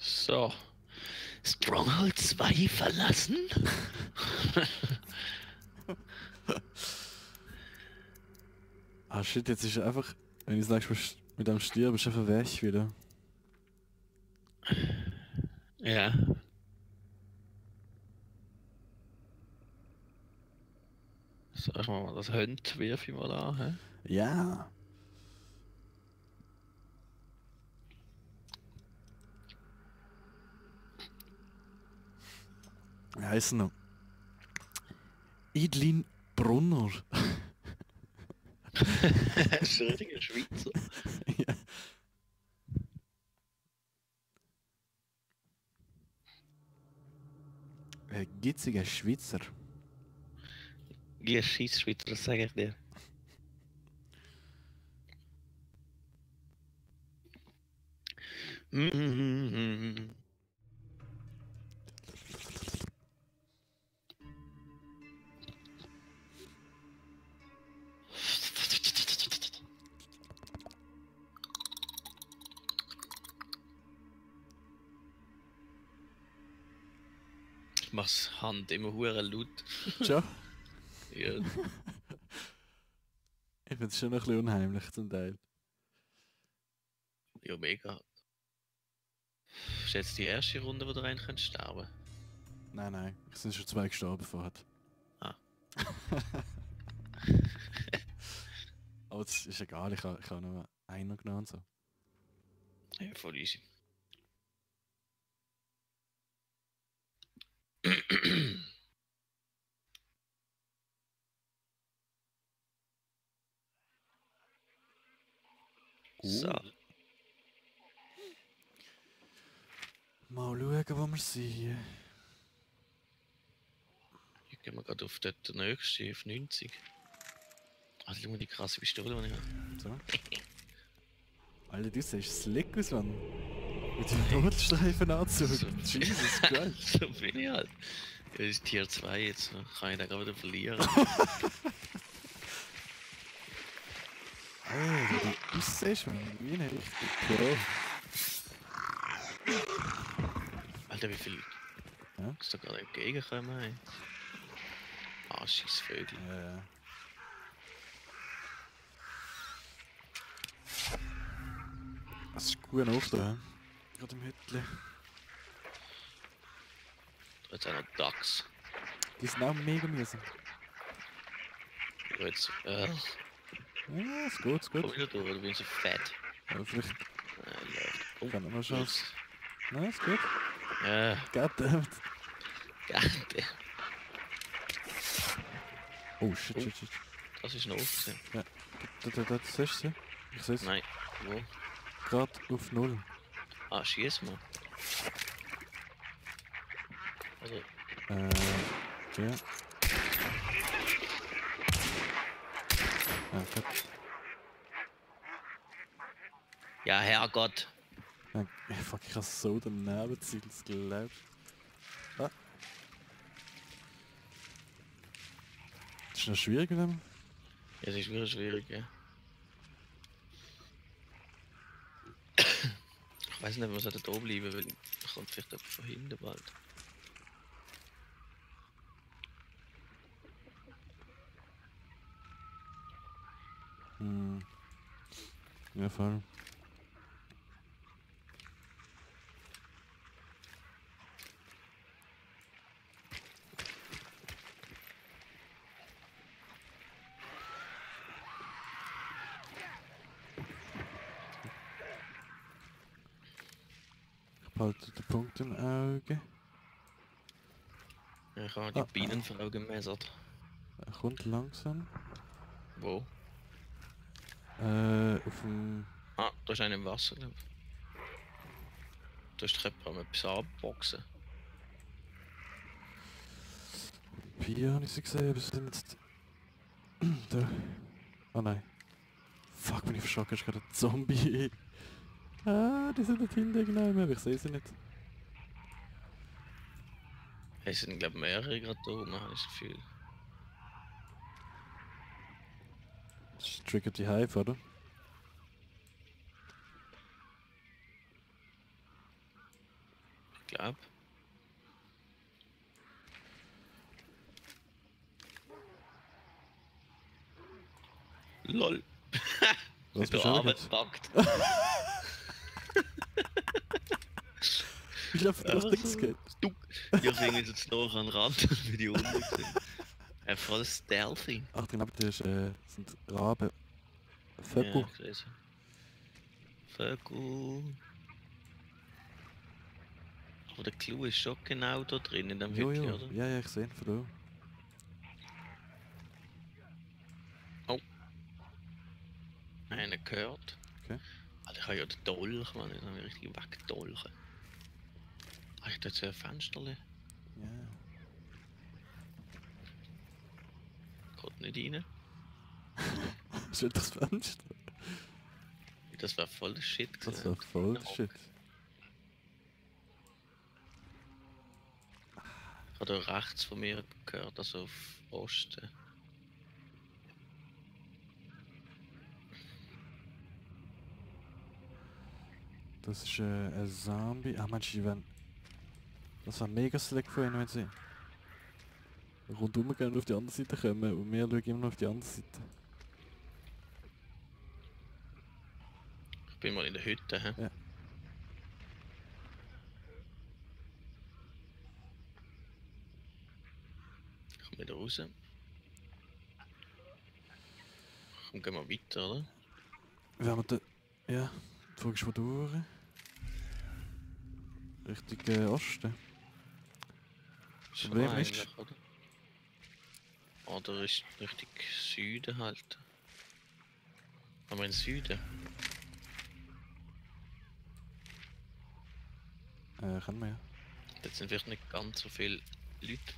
So. Stronghold 2 verlassen? Ah shit, jetzt ist er einfach, wenn ich das nächste Mal mit einem Stier bist du einfach weg wieder. Ja. Sag mal, das Hund wirf ich mal an, hä? Ja. Wie heisst er noch? Idlin Brunner. Das ist ein richtiger Schweizer. Ja. Gitziger Schweizer. Geh scheiß Schweizer, das sage ich dir. Ich mach's Hand immer hure laut. Tja. Ja. Ich finde es schon noch ein bisschen unheimlich zum Teil. Ja, mega. Ist jetzt die erste Runde, wo du rein kannst sterben? Nein, es sind schon 2 gestorben vorher. Ah. Aber das ist egal, ich habe nur einen genommen und so. Ja, voll easy. So, Mal schauen, wo wir sind. hier gehen wir gerade auf den nächsten, auf 90. Also, schau mal die krasse Pistole, die ich habe. So. Alter, du siehst slick aus, Mann. Mit dem Todesstreifenanzug. So. Jesus Christ. So bin ich halt. Ja, das ist Tier 2 jetzt, kann ich den gerade wieder verlieren. Alter, du aussiehst, Mann. Wie ein richtig Pro. Alter, wie viel Ja? ist da gerade entgegengekommen? Ey? Ah, scheiß Vögel. Ja. Das ist gut aufgetan, gerade im Hütchen. Da hat einer Dachs. Die sind auch mega mühsam. Ja, jetzt, Ja, ist gut, ist komm gut. ich da durch, oder bin ich so fett? Aber vielleicht Läuft. Oh, kann man schon. Ups. Nein, ist gut. Ja, Goddammit. Gante. Oh shit, shit, shit. Das ist noch offen. Ja, das siehst du? Ich sehe es. Nein, wo? Gerade auf 0. Ah, schieß mal. Also, Ja. Ah, fuck. ja, Herrgott. Ja, fuck, ich habe so daneben gezielt, das glaubst du. Ah. Das ist noch schwierig mit dem. Ja, es ist wieder schwierig, ja. Ich weiß nicht, was da oben bleiben, weil da kommt vielleicht jemand von hinten bald. Ja, voll. Ich behalte den Punkt im Auge. Ja, ich habe die Bienenfrau gemessert. Er kommt langsam. Wo? Auf dem... Ah, da ist einer im Wasser, glaube ich. Da ist die Treppe am etwas abboxen. Pier habe ich sie gesehen, aber sie sind jetzt... da. Oh nein. Fuck, bin ich verschrocken, ist gerade ein Zombie. Ah, die sind dort hinten genau, aber ich sehe sie nicht. Es sind, glaube ich, mehrere gerade da oben, habe ich das Gefühl. Das triggert die Hive, oder? glaube. LOL. Was Der bist du Arme jetzt? packt. Ich laufe durch Dings geht. Du. Wir sind jetzt noch an den Rand, wie die unten sind. Voll stealthy. Achtung, aber das sind Raben. Ja, Vögel. ich sehe sie. Vögel. Aber der Clou ist schon genau da drin in dem Hütchen, Jo, oder? ja, ja, ich sehe ihn von da. Einer gehört. Okay. Alter, ich habe ja den Dolch, Mann. Ich habe mich richtig weggedolchen. Habe ich da jetzt ein Fensterchen? Ja. Geht nicht rein. Das ist das Fenster. Das war voll Shit. Das war voll Shit. Ich habe da rechts von mir gehört, also auf Osten. Das ist ein Zombie. Ah, meinst du, wenn... Das war mega slick von ihnen, wenn sie... rundum gehen und auf die andere Seite kommen und wir schauen immer noch auf die andere Seite. Ich bin mal in der Hütte, hä? Ja. Ich komme wieder raus. Komm, gehen wir weiter, oder? Wenn wir da... Ja, die Frage ist, wo durch? Richtung Osten. Schon Problem ist- eigentlich, oder? Oder ist richtig Süden halt. Haben wir in Süden? Können wir ja. Jetzt sind vielleicht nicht ganz so viele Leute.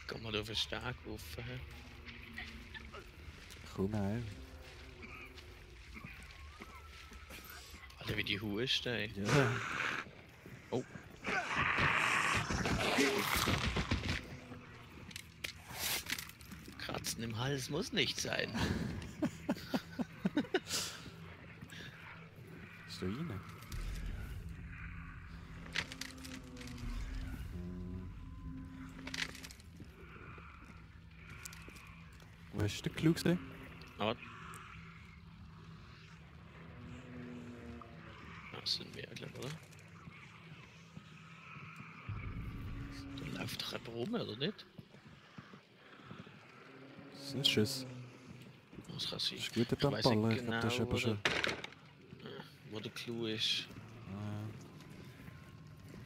Geh mal auf den Steg rauf. Hä? Komm heim. Alter, wie die Hure stehen. Ja. Oh. Kratzen im Hals muss nicht sein. Ist da rein? Wo hast du den Clou gesehen? Aber. Das sind wir, glaube ich, oder? Da läuft doch jemand rum, oder nicht? Das ist ein Schuss. Das kann sein. Das ist gut, der Ich weiss nicht Ball. Ich glaube, das ist genau, aber schon... wo der Clou ist.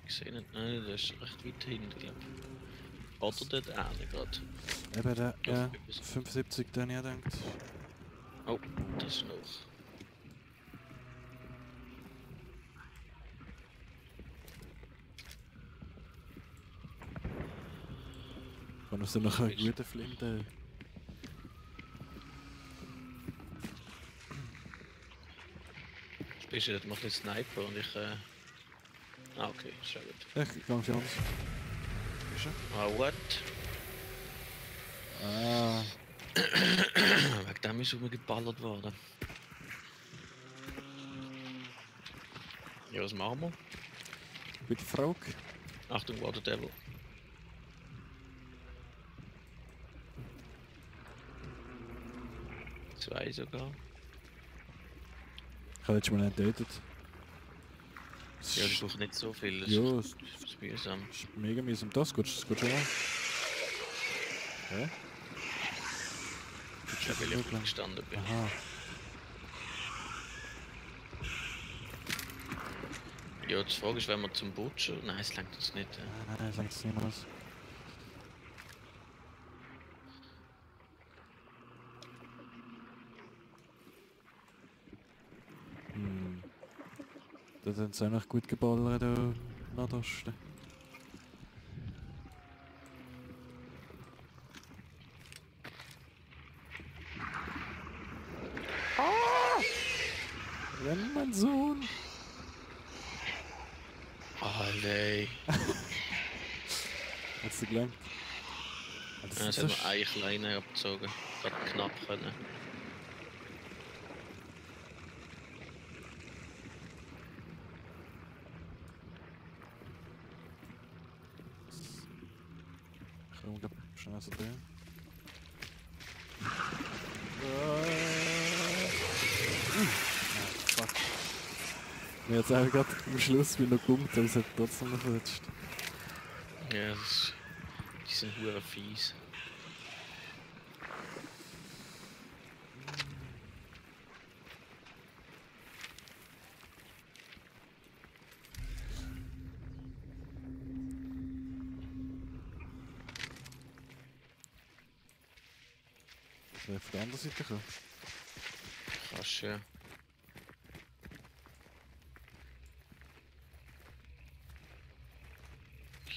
Ich sehe nicht, nein, der ist recht weit hinten, glaube ich. Oder dort eine gerade. Eben der, ja, etwas. 75, den ich gedacht. Oh, das ist noch. Wenn er so nach einem guten Flinte... Bist du macht ein Sniper und ich. Ah, okay, ist ja gut. Ich gehe auf anders. Ist er? Ah, what? Ah, Wegen dem ist rumgeballert worden. Ja, was machen wir? gute Frage. Achtung, Water Devil. Zwei sogar. Ich habe jetzt mal einen getötet. Ja, ich brauche nicht so viel. Das Ja, es ist mühsam. ist mega mühsam. Das geht schon mal. Hä? Ich habe wirklich lang. gestanden bin. Aha. Ja, die Frage ist, wenn wir zum Butcher... Nein, es langt uns nicht. Nein, sagt es niemals. Da sind sie auch noch gut geballert, da Nordosten. Renn, mein Sohn! Alter. Hat's dir gelangt? Ja, das hat mir eine kleine abgezogen. Gerade knapp können. Komm, glaub, schnell so drin. Fuck. Mir hat's auch gerade am Schluss wieder noch gepumpt, aber es hat trotzdem noch verletzt. Ja, das ist... Die sind hure fies. Soll ich von der anderen Seite kommen? Krass, ja.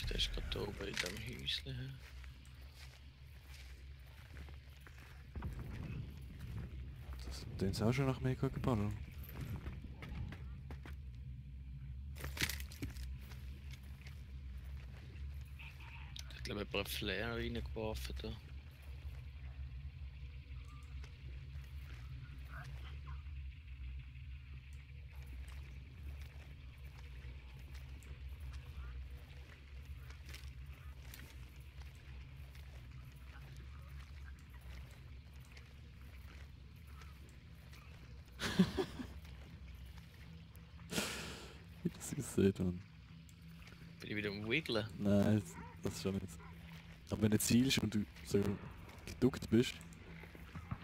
Der ist gerade da oben in diesem Häuschen. Den ist auch schon nach mega geballert. Ich glaube, jemand einen Flare reingeworfen da. Wie das aussieht, Mann. Bin ich wieder am Wigglen? Nein, das ist schon nicht. Aber wenn du zielst und du so geduckt bist,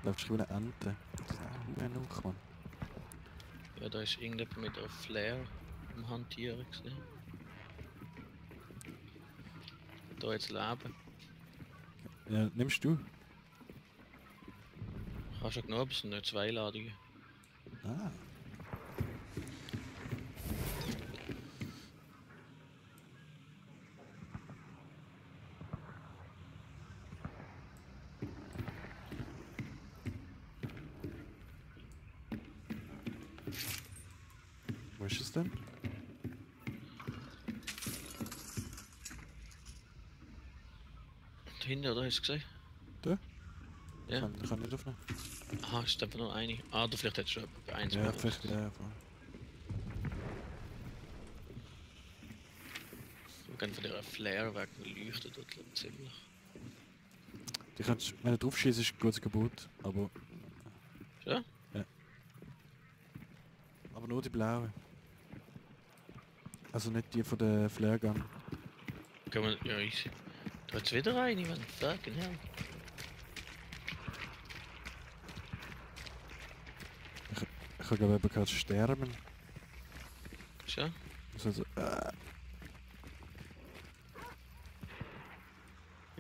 läufst du wie eine Ente. Das ist auch ein Nuch, Mann. Ja, da ist irgendjemand mit einem Flare am Hantieren gesehen. Da jetzt leben. Ja, nimmst du? Hast du genommen, es sind nur 2 Ladungen. Ah. Wo ist es denn? Dahinter, oder hast du gesehen? Da? Ja. Ich kann nicht aufnehmen. Aha, ist einfach nur eine. Ah, du vielleicht hättest du etwa eins Ja, gemacht. vielleicht, ja, voll. Wir gehen von dieser Flare weg, die leuchtet dort ziemlich. Die kannst, wenn du drauf schießt, ist kurz kaputt, aber... Ja? Ja. Aber nur die blaue. Also nicht die von der Flare Gun. Kann man. Ja, easy. Da hat's wieder eine, man. Fucking hell. Ich habe glaube ich sterben. Schon? Also,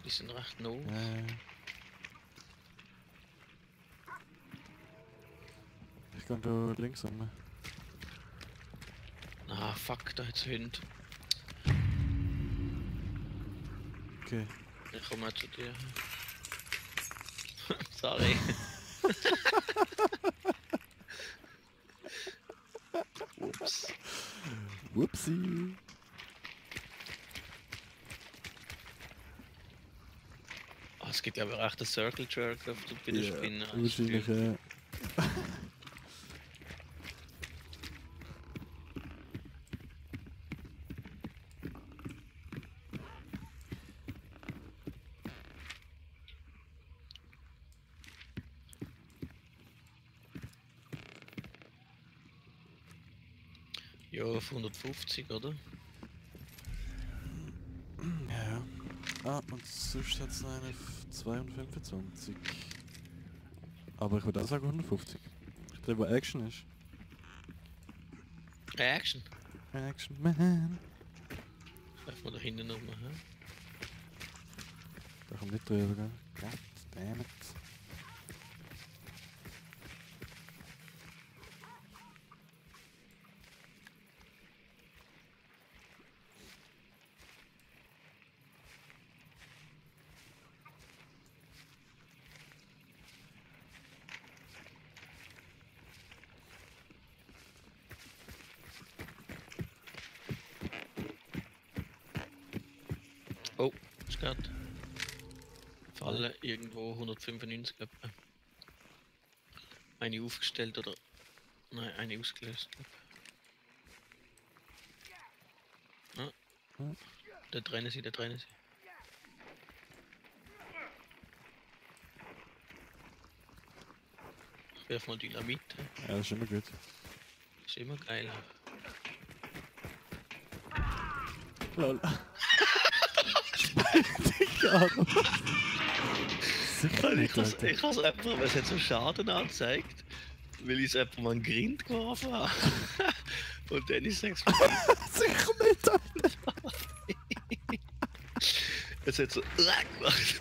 Die sind recht nah. Ich kann da links rum. Ah, fuck, da hat's Hund. Okay. Ich komme mal zu dir. Sorry. Ups. Whoopsie. Oh, es gibt glaube ich echt einen Circle Jerk auf bei der Spinne. Wahrscheinlich, ja. Ja, auf 150, oder? Ja. Ah, und sonst hat es noch eine auf 225. Aber ich würde auch sagen 150. Ich glaube, wo Action ist. Action. Action Man. Lauf mal da hinten rum, hä? Da kommt nicht drüber, gell? God damn it. Oh, ist gerade. Falle irgendwo 195 etwa. Eine aufgestellt oder. Nein, eine ausgelöst. Ah. Ja. Da trennen sie, da trennen sie. Ich werf mal Dynamit. Ja, das ist immer gut. Ist immer geil. Lol. Digga. Sicher nicht, Alter. Ich has jemandem, es hat so Schaden angezeigt, weil ich es jemandem an den Grind geworfen habe. Und dann ist es Sicher nicht, Alter. es hat so gemacht.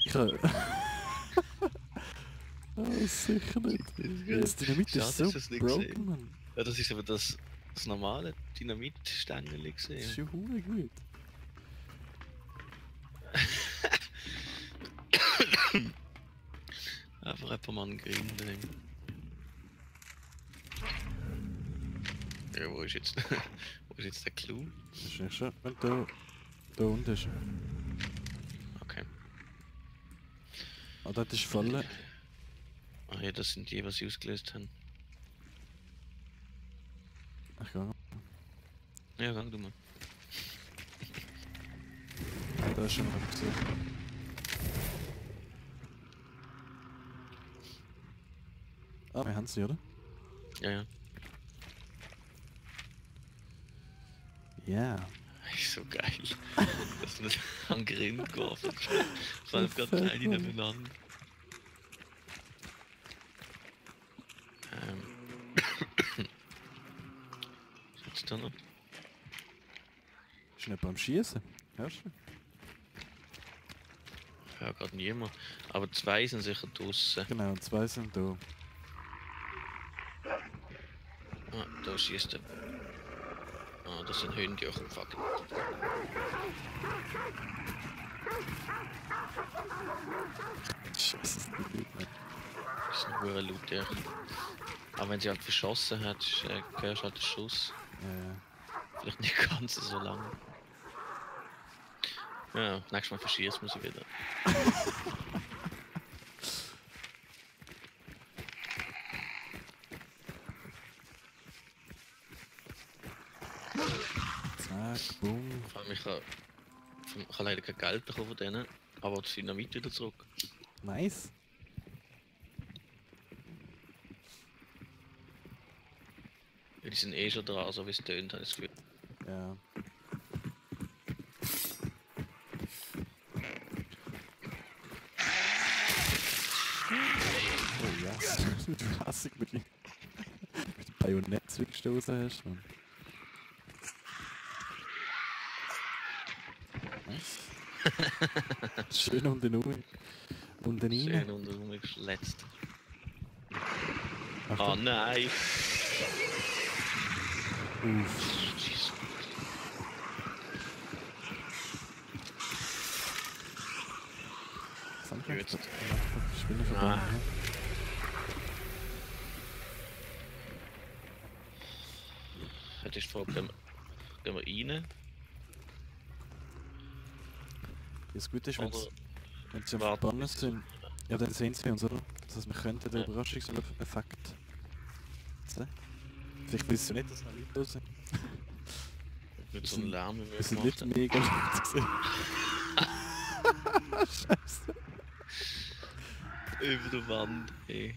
Ich oh, sicher nicht. Das Dynamit Schade, ist so dass ich's nicht broken, gesehen. Mann. Ja, das ist aber das normale Dynamitstängel Das ist gesehen. schon hure gut. Einfach jemandem an den Grind nehmen. Ja, wo ist jetzt der Clou? Das ist nicht schon, wenn da unten ist. Okay. Ah, dort ist Falle. Ah ja, das sind die, was sie ausgelöst haben. Ach ja, Ja, gang du mal. da ist schon noch etwas gesehen. Ah, wir haben sie, oder? Ja, ja. Ja. Ist so geil. Dass du das an den Grind geworfen hast. Vor allem gerade Perfekt, kleine Mann. nebeneinander. Was hat's da noch? Ist nicht beim Schießen. Hörst du? Ja, gerade niemand. Aber zwei sind sicher draussen. Genau, und zwei sind da. Ah, da schießt er. Ah, das sind Hunde, ach fuck. Scheiße, das ist nicht gut, Mann. Das ist ein hoher Loot, ja. Aber wenn sie halt verschossen hat, hörst du halt den Schuss. Vielleicht nicht ganz so lang. Ja, nächstes Mal verschießt man sie wieder. Zack, boom. Vor allem, ich habe leider kein Geld bekommen von denen, aber das Dynamit wieder zurück. Nice. Ja, die sind eh schon dran, so wie es tönt, habe ich das Gefühl. Ja. Oh ja, du hassig mit dem Bajonett zurückgestoßen hast, Mann. Nice. Schön um den Ui. Und den Schön rein. unter mir geschletzt. Achtung. Ah nein! Uff. Jesus. Jetzt. Jetzt. Ich bin verbunden. Ah. Hättest du gefragt, gehen wir rein? Das Gute ist, Oder wenn sie am warten, Verbannen bis sie- sind, ja, dann sehen sie uns, oder? Das heißt, wir könnten den Ja. Überraschungseffekt sehen. Vielleicht wissen sie nicht, dass noch Leute da sind. Mit so einem Lärm, wie wir Wir sind gemacht nicht haben. mega Leute gesehen. Scheiße. Über der Wand, ey.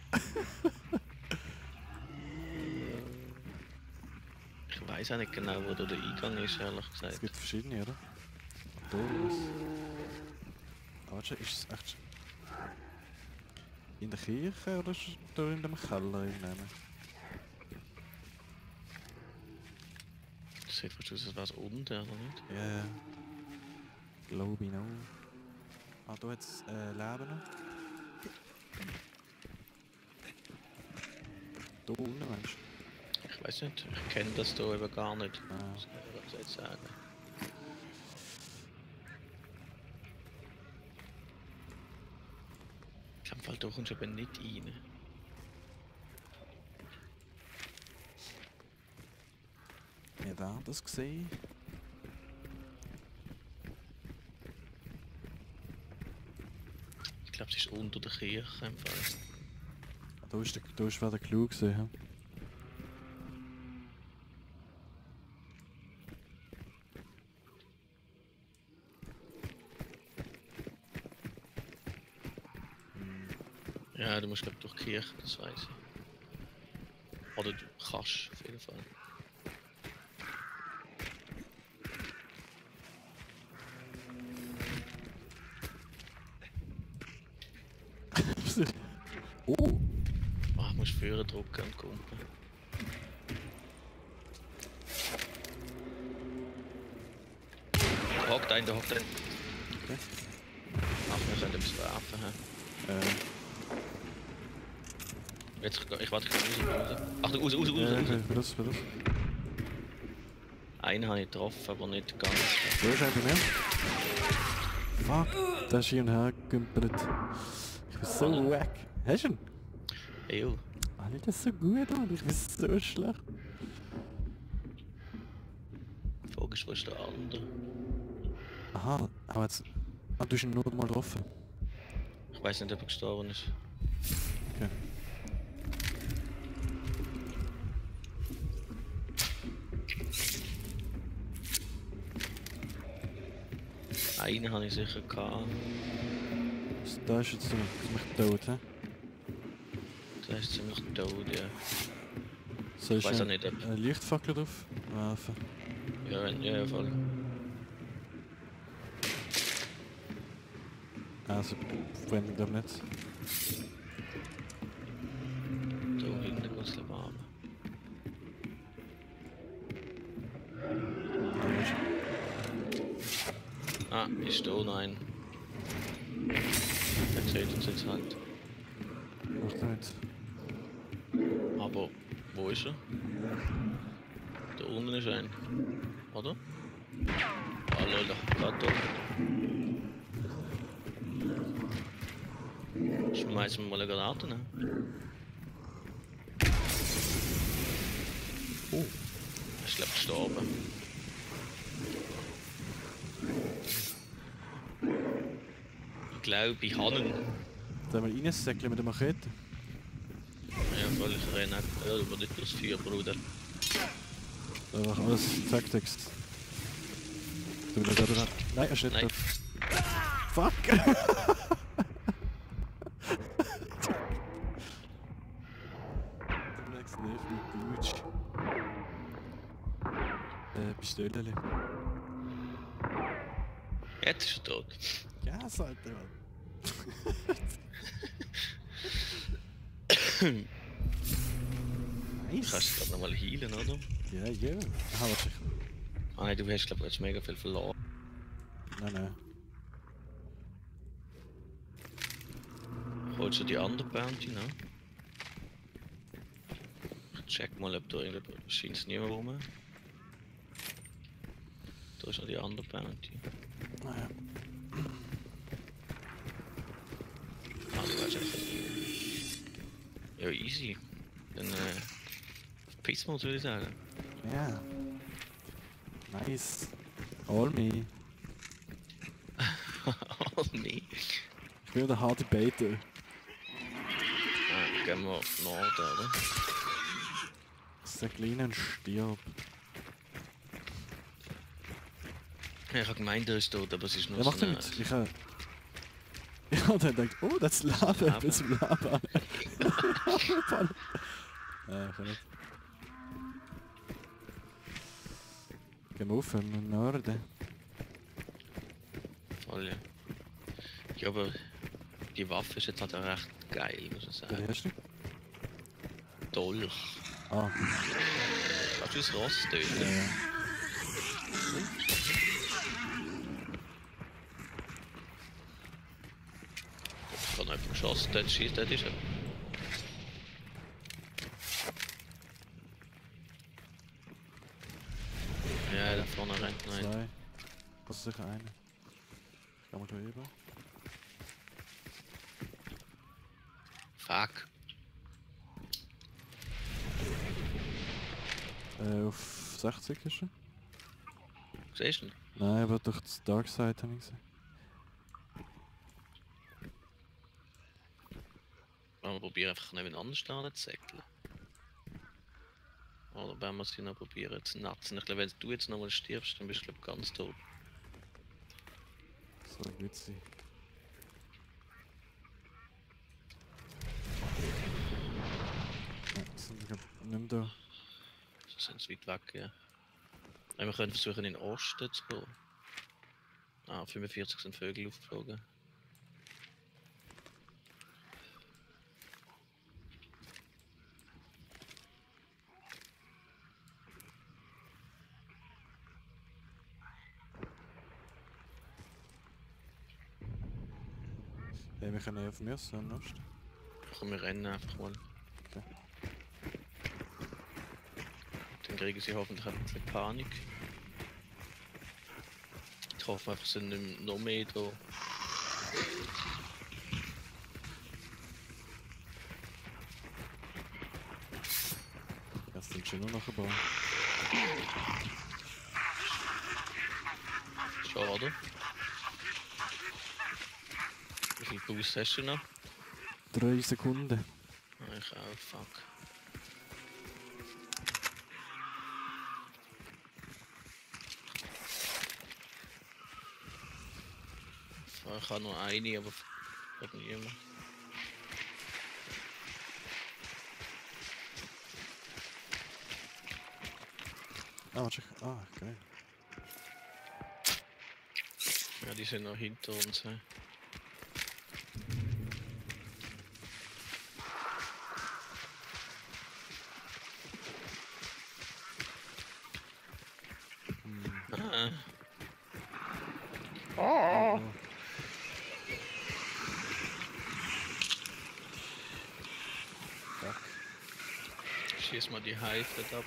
Ich weiß auch nicht genau, wo da der Eingang ist, ehrlich Es gesagt. gibt verschiedene, oder? Da was. Warte, ist es echt in der Kirche oder ist es da in dem Keller irgendwann? sieht fast aus, als wäre es unten, oder nicht? Ja, ja. Glaube ich noch. Ah, da hat es Leben noch. Da unten, meinst du? Ich weiß nicht, ich kenne das hier eben gar nicht. Ah. Das kann ich jetzt sagen. In dem Fall, da kommst du eben nicht rein. Ja, da das gesehen. Ich glaube, es ist unter der Kirche im Fall. Da ist wer der Clou gesehen. Hm? Ja, du musst glaube durch die Kirche, das weiß ich. Oder du kannst, auf jeden Fall. Oh! Ah, ich muss Führer drücken und kumpen. Da hockt ein, da hockt ein. Okay. Ach, wir können etwas werfen. He? Jetzt, ich warte, ich kann raus. Achtung, raus. Okay, für das. Einen habe ich getroffen, aber nicht ganz. Da ist einer bei mir. Fuck, der ist hier und her gegümpelt. Ich bin so wack. Hast du ihn? Ew. Alter, das ist so gut, Mann. Ich bin so schlecht. Die Frage ist, wo ist der andere? Aha, aber jetzt... Ah, du hast ihn nur mal getroffen. Ich weiß nicht, ob er gestorben ist. Okay. Einen habe ich sicher gehabt. Da ist jetzt ziemlich tot, hä? Der ist ziemlich tot, ja. Soll Ich weiß auch nicht, ob... eine Lichtfackel drauf werfen? Ja, voll. Also, brennt glaube nicht. Da hinten geht es warm. Ah, ist da noch ein. Der zählt uns jetzt halt. Macht nicht. Aber, wo ist er? Da unten ist ein. Oder? Ah, lol, da gerade da. Schmeißen wir mal eine Granate, ne? Oh. Er ist glaub gestorben. Ich glaube, ich habe ihn. Da mal reinsäckeln mit der Machete. Ja, voll, ich renne auch. Ja, aber nicht durchs Feuer, Bruder. Einfach alles Zacktext. Du wieder da dran. Nein, er steht Nein. da. Fuck! Next level, Gooch. Pistolele. Jetzt ist er tot. Ja, Alter, Mann. Du Nice. kannst gerade nochmal healen, oder? Ja, ja. Aha, warte. Ah nein, du hast glaube ich jetzt mega viel verloren. Nein. Holst du die andere Bounty, ne? Ich check mal, ob da irgendwo... Scheint es niemand rum. Da ist noch die andere Bounty. Naja. Ah, du weißt einfach. Ja, easy. Dann verpissen wir uns, würde ich sagen. Ja. Nice. All me. Oh nee. Ich bin der harte Baiter. Ah, gehen wir auf Norden, oder? Der Kleine stirbt. Ich habe gemeint, er ist tot, aber es ist nur Ja, macht so nichts. Ich habe dann gedacht, oh, das ist Lava, ich bin zum Lava. Ich kann nicht. Gehen wir auf in den Norden. Voll, ja. Ja, aber die Waffe ist jetzt halt auch recht geil, muss ich Der sagen. erste? Dolch. Ah, Kannst du das Ross töten? ja. geschossen, dort schießt, dort ist er. Ja, da vorne rennt noch einer. Zwei. Das ist sicher einer. Ich kann mal gleich über. Fuck. Auf 60 ist er. Siehst du ihn? Nein, aber durch das Dark Side habe ich gesehen. Wollen wir probieren, einfach nebeneinander stehen zu säckeln? Oder wenn wir sie noch probieren zu natzen? Ich glaube, wenn du jetzt nochmal stirbst, dann bist du glaub, ganz tot. So gut sein. Ja, sind wir glaub nicht mehr da. Sie sind weit weg, ja. Wir können versuchen, in den Osten zu gehen. Ah, 45 sind Vögel aufgeflogen. Hey, wir können ja auf mir sein, nicht? Komm, wir rennen einfach mal. Okay. Dann kriegen sie hoffentlich ein bisschen Panik. Ich hoffe einfach, es sind nicht noch mehr da. Jetzt sind schon nur noch ein paar. Schade. Wie viel Boost hast du noch? 3 Sekunden. Ah, ich auch, fuck. Ich habe nur eine, aber hat niemand. Ah, warte. Ah, geil. Ja, die sind noch hinter uns. He. Ah. Oh. Fuck. Schieß mal die Hive dort ab.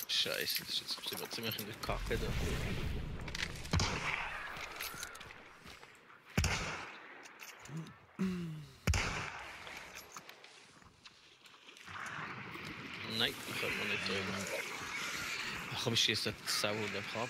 Scheiße, das ist jetzt sind wir ziemlich in der Kacke da. Nein, da können wir nicht drüber. Ach komm, ich schieße die Sau einfach ab.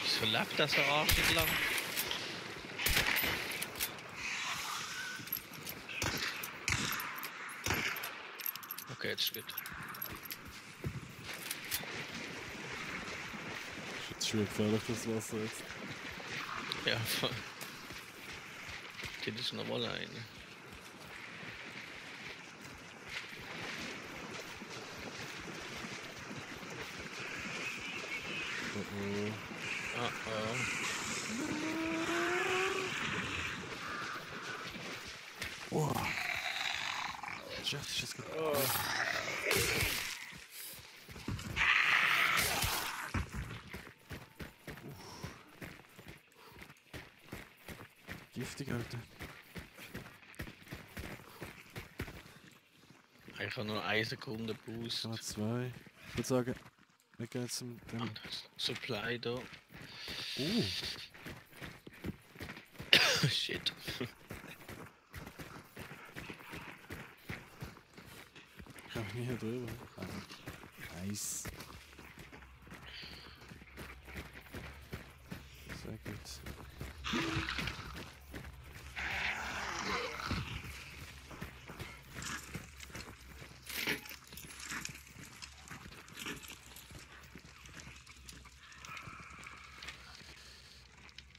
Wieso lebt das so arschig lang? Okay, jetzt ist gut. Ist schon gefährlich, das Wasser jetzt. Ja, voll. Das ist nochmal eine. Oh oh. Ah, ah. Oh. Shit, das ist jetzt gut. Giftig, Alter. Ich habe nur 1 Sekunde Boost. Ah, 2. Ich würde sagen, wir gehen jetzt zum... Ah, Supply da. Shit. Ich komme nie hier drüber. Ah, nice. Sehr gut.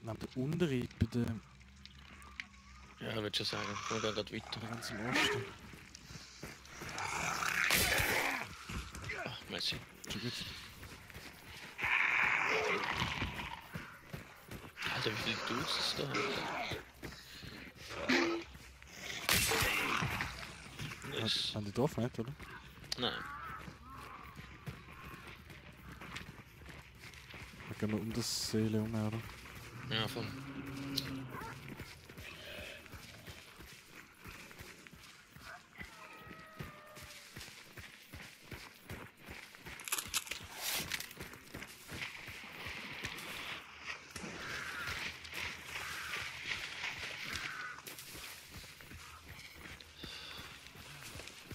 Neben der Unteren bei der... Ja, würde schon sagen. Wir gehen gerade weiter. ganz im Osten. Ach, merci. Schon gut. Alter, wie viele Dudes ist da? Nice. Haben die drauf nicht, oder? Nein. Dann gehen wir um das Seele um, oder? Ja, voll.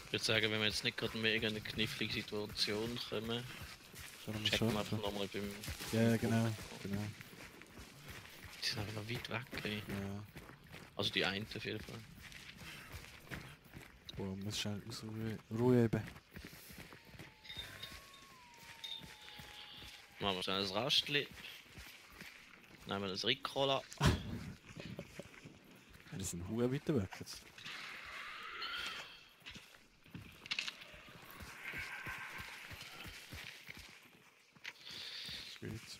Ich würde sagen, wenn wir jetzt nicht gerade mega in eine knifflige Situation kommen, Sollen wir checken wir schaffen? einfach nochmal beim... Ja, genau. Genau. Die sind aber noch weit weg, ey. Ja. Also die einen auf jeden Fall. Boah, wir müssen schnell aus Ruhe eben. Machen wir schnell ein Rastli. Nehmen wir das Ricola. Die sind hure weiter weg jetzt. Schweiz.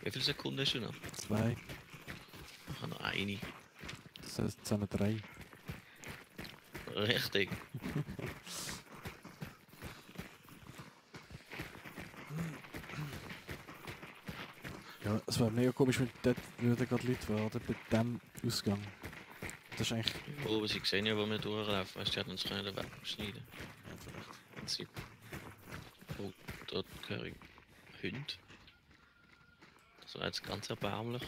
Wie viele Sekunden hast du noch? 2. Ich habe noch eine. Das heißt, jetzt haben wir 3. Richtig. Ja, es wäre mega komisch, wenn dort würde gerade Leute werden bei dem Ausgang. Das ist eigentlich... Oh, aber sie sehen ja, wo wir durchlaufen. Weißt du, die hätten uns können wegschneiden. Ja, vielleicht. Im Prinzip. Oh, dort höre ich Hunde. Das war jetzt ganz erbärmlich.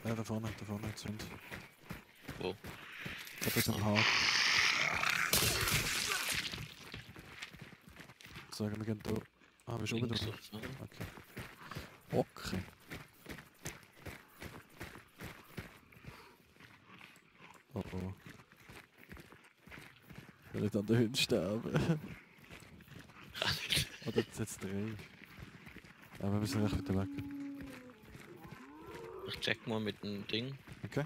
Ja, da vorne jetzt Hund. Wo? Da ist ein Haar. Sagen wir gehen da. Ah, bist du oben Links drauf? oder vorne? Okay. Okay. Oh oh. Ich will nicht an den Hund sterben. Kann nicht. Oder jetzt 3. Aber wir müssen recht wieder weg. Ich check mal mit dem Ding. Okay.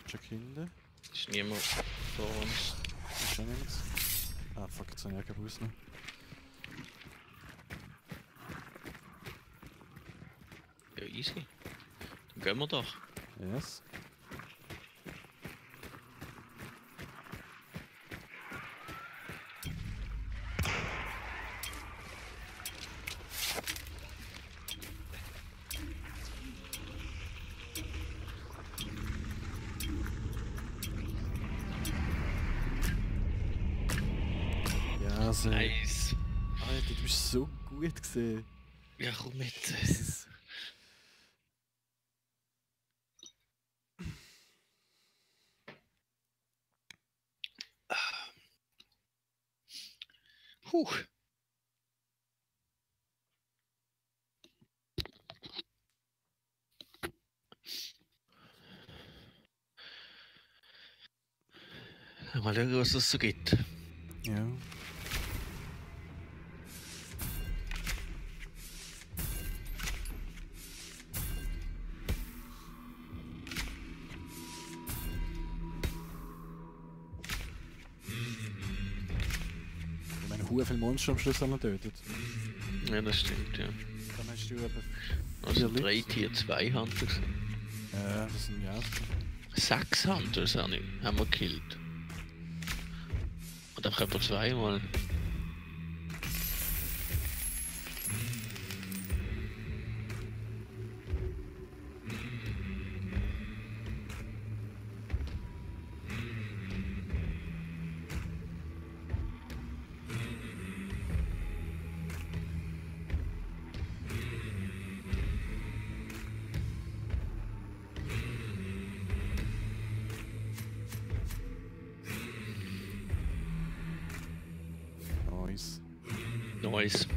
Check hinten. Ist niemand vor uns. Ist schon niemand. Ah fuck, jetzt habe ich auch keinen Bus mehr. Ja, easy. Dann gehen wir doch. Yes. Ja, sehr. Nice. Alter, du bist so gut gesehen. Ja, komm mit. Jesus. Huch. Mal schauen, was es so gibt. Ja. Ich meine, hure viele Monster am Schluss haben wir getötet. Ja, das stimmt, ja. Dann hast du etwa Also 4 3 Leute. Tier 2 Hunter gesehen. Ja, das sind ja. 6 Hunters haben wir gekillt. Und dann können wir zweimal. Nice. Nice.